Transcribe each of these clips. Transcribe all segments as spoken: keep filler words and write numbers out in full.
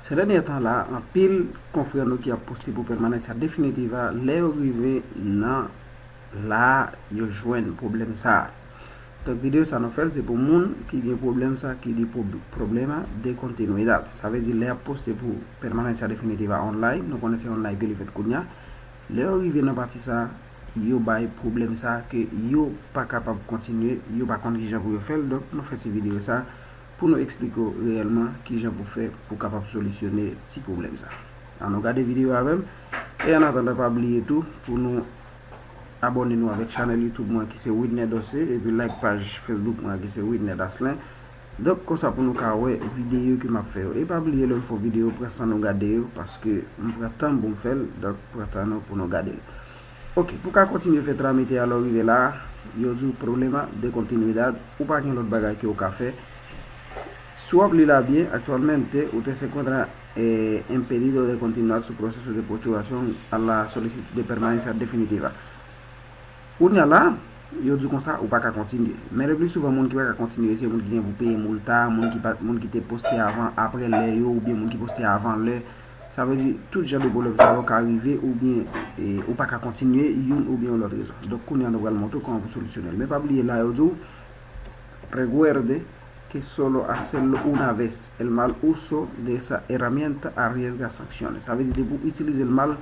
Sè dènye tan la, anpil konfrè nou ki ap poste pou pèmanans definitiva, lè yo rive nan la, yo jwenn pwoblèm sa a. Donk, videyo sa nou fè l, se pou moun ki gen pwoblèm sa ki di pwob-, problema de continuidad. Sa vle di, lè y ap poste pou pèmanans definitiva online, nou konnen se online ke li fèt kounye a. Lè yo rive nan pati sa, yo bay pwoblèm sa ke yo pa kapab kontinye, yo pa konn kijan pou yo fè l. Donk, nou fè ti videyo sa pou nou eksplike w reyèlman kijan pou fè pou kapab solisyone ti pwoblèm sa. An nou gade videyo avè m. E an atandan, pa bliye tou pou nou abòne nou avèk chanèl YouTube mwen ki se Widner Dossé, epi like paj Facebook mwen ki se Widner Daslin. Donk, konsa pou nou ka wè videyo ke m ap fè yo. E pa bliye, lè m fè yon videyo, pran san nou gade yo, paske m pran tan m pou m fè l, donk pran tan nou pou nou gade l. Ok, pou ka kontinye fè tramite a lè w rive la, yo di w problema de continuidad, ou pa gen lòt bagay ke w ka fè. Si w ap li la byen, actualmente usted se encuentra, eh, impedido de continuar su proceso de postulación a la solicitud de permanencia definitiva. Kounye a la, yo di w konsa, ou pa ka kontinye. Men le plus souvent, moun ki pa ka kontinye, se moun ki gen pou peye multa, moun ki pa, moun ki te poste avan, apre lè yo, oubyen moun ki poste avan lè. Sa vle di, tout jan de pwoblèm sa yo ka rive, oubyen, eh, ou pa ka kontinye, youn oubyen yon lòt rezon. Donk, kounye a, nou pral montre w kòman pou solisyone l. Men pa bliye la, yo di w, recuerde que solo hacerlo una vez, el mal uso de esa herramienta arriesga sanciones. Sa vle di, depi w itilize l mal,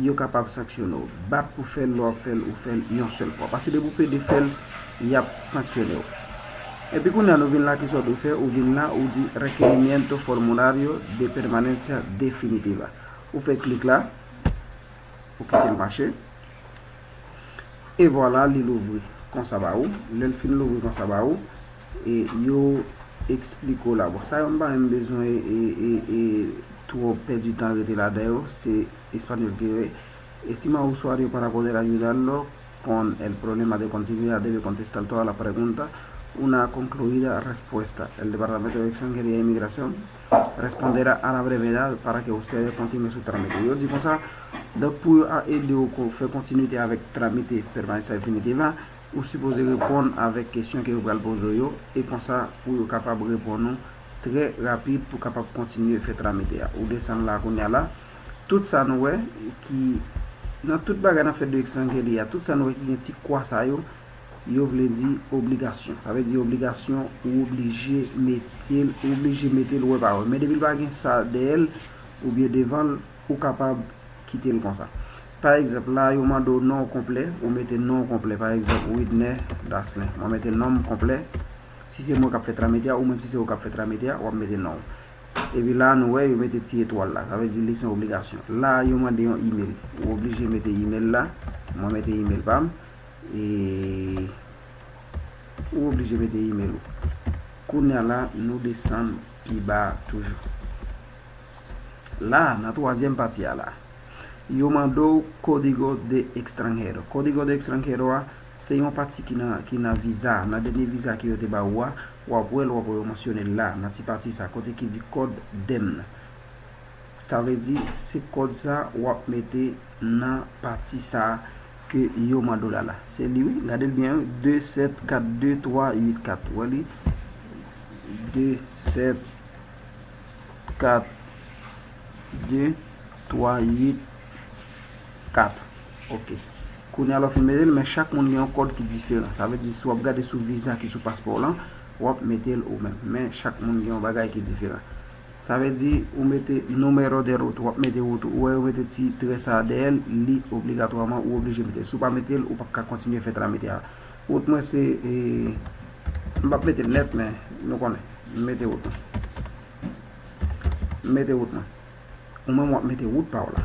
yo kapab sanksyone w. Bat pou fè l, lè w ap fè l, ou fè l yon sèl fwa. Paske depi w pede fè l, y ap sanksyone w. Epi kounye a, nou vin la, kisa w dwe fè? Ou vin la, ou di requerimiento formulario de permanencia definitiva. Ou fè klik la, ou kite l mache. E vwala, li louvri konsa ba ou. Lè l fin louvri konsa ba ou, e yo eksplike w la. Bon, sa yo m pa menm bezwen e, e, e, e twò pèdi tan rete ladan yo. Se espanyòl ki rele. Estima usuario para poder ayudarlo con el problema de continuidad debe contestar todas las preguntas. Una concluida respuesta. El Departamento de Extranjería e Inmigración responderá a la brevedad para que ustedes continúen su trámite. Yo di konsa, donk pou yo a ede w ko-, fè kontinite avèk tramite pèmanans definitiva, ou sipoze reponn avèk kesyon ke yo pral poze w yo, e konsa pou yo kapab reponn ou trè rapid pou kapab kontinye fè tramite a. Ou desann la kounye a la. Tout sa nou wè ki, nan tout bagay nan fèt de ekstranjeri a, tout sa nou wè ki gen ti kwa sa yo, yo vle di obligasyon. Sa vle di obligasyon, ou oblije mete l, ou oblije mete l wè pa wè. Men depi l pa gen sa dèyè l oubyen devan l, ou kapab kite l konsa. Pa egzanp, la yo mande w non w konplè, ou mete non w konplè. Pa egzanp, Widner Daslin. Mwen mete non m konplè. Si se mwen k ap fè tramite a, ou menm si se ou k ap fè tramite a, w ap mete non w. Epi la, nou wè, yo mete ti etwal la. Sa vle di li se yon obligasyon. La, yo mande yon imèl. Ou oblije mete imèl la. Mwen mete imèl pa m. E ou oblije mete imèl ou. Kounye a la, nou desann pi ba toujou. La, nan twazyèm pati a la, yo mande w Código de Extranjero. Código de Extranjero a, se yon pati ki nan, ki nan viza, nan dènye viza ke yo te ba ou a, w ap wè l, w ap wè yo mansyone l la, nan ti pati sa, kote ki di kòd DEM nan. Sa vle di, se kòd sa w ap mete nan pati sa ke yo mande w la la. Se li wi, gade l byen wi, de sèt kat de twa uit kat. Wè li, de sèt kat de twa uit kat. Ok. Kounye a lè w fin mete l, men chak moun gen yon kòd ki diferan. Sa vle di, si w ap gade sou viza ki sou paspò w lan, w ap mete l ou menm. Men chak moun gen yon bagay ki diferan. Sa vle di, ou mete número de ruta, w ap mete wout ou. Ou wè yo mete ti trè sa a dèyè l, li obligatwaman ou oblije mete l. Si w pa mete l, ou p ap ka kontinye fè tramite a. Wout mwen se, e, m p ap mete l nèt, men nou konnen. M mete wout mwen. M mete wout mwen. Ou menm w ap mete wout pa w la.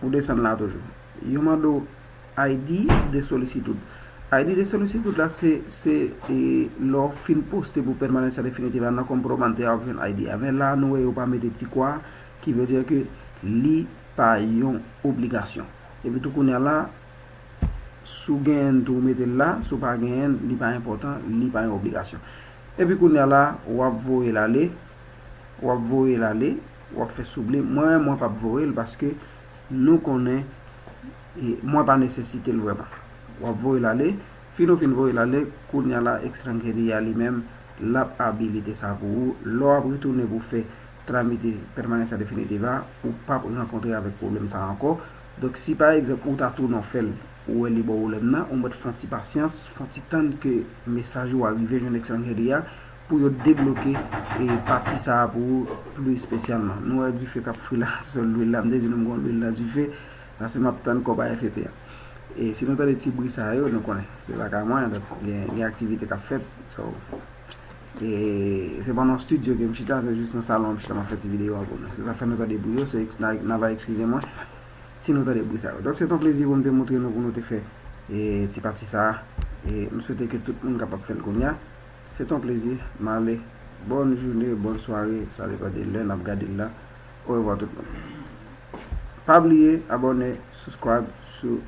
Ou desann la toujou. Yo mande w I D de solicitud. I D de solicitud la se, se, e, lè w fin poste pou pèmanans definitiva nan comprobante a w ap jwenn I D a. Men la nou wè yo pa mete ti kwa, ki vle di ke li pa yon obligasyon. Epi tou kounye a la, si w genyen l tou, ou mete l la. Si w pa genyen l, li pa enpòtan, li pa yon obligasyon. Epi kounye a la, w ap voye l ale, w ap voye l ale, w ap fè souble. Mwen, mwen p ap voye l paske nou konnen, e, mwen pa nesesite l vrèman. W ap voye l ale, fin ou fin voye l ale, kounye a la, ekstranjeri a li menm, l ap abilite sa pou ou. Lè w ap retounen pou fè tramite pèmanans sa definitif la, ou p ap rankontre avèk pwoblèm sa ankò. Donk, si pa egzanp ou ta tounen w fè l, ou wè li ba w pwoblèm nan, ou mèt fè yon ti pasyans, fè yon ti tann ke mesaj ou a rive jwenn Exxon Haiti a, pou yo debloke e pati sa a pou ou pli espesyalman. Nou wè dife k ap fri la sou lwil la, m te di nou m gen lwil nan dife, la se m ap tann kòb A F P a. E si nou tande ti bri sa yo, nou konnen se pa ka mwen, donk gen, gen aktivite k ap fèt. So, e se pa nan studio ke m chita, se jis nan salon m chita m ap fè ti videyo a pou nou. Se sa fè nou tande bri yo, so n a, n a va eskize mwen si nou tande bri sa yo. Donk se t on plezi pou m te montre nou, pou nou te fè e ti pati sa a. E m swete ke tout moun kapab fè l kounye a. Se t on plezi, m ale. Bòn jounen, bòn sware, sa depann de lè n ap gade l la. Orevwa tout moun. Pa bliye abòne, subscribe sou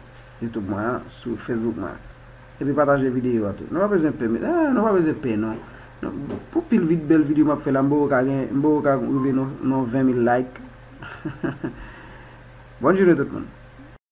YouTube mwen an, sou Facebook mwen an. Epi pataje videyo a tou. Nou pa bezwen pè, ah, nou pa bezwen pè non. Non, pou pil vid bèl videyo m ap fè la, m poko ka gen, m poko ka rive nan, nan ven mil like. Bòn jounen tout moun.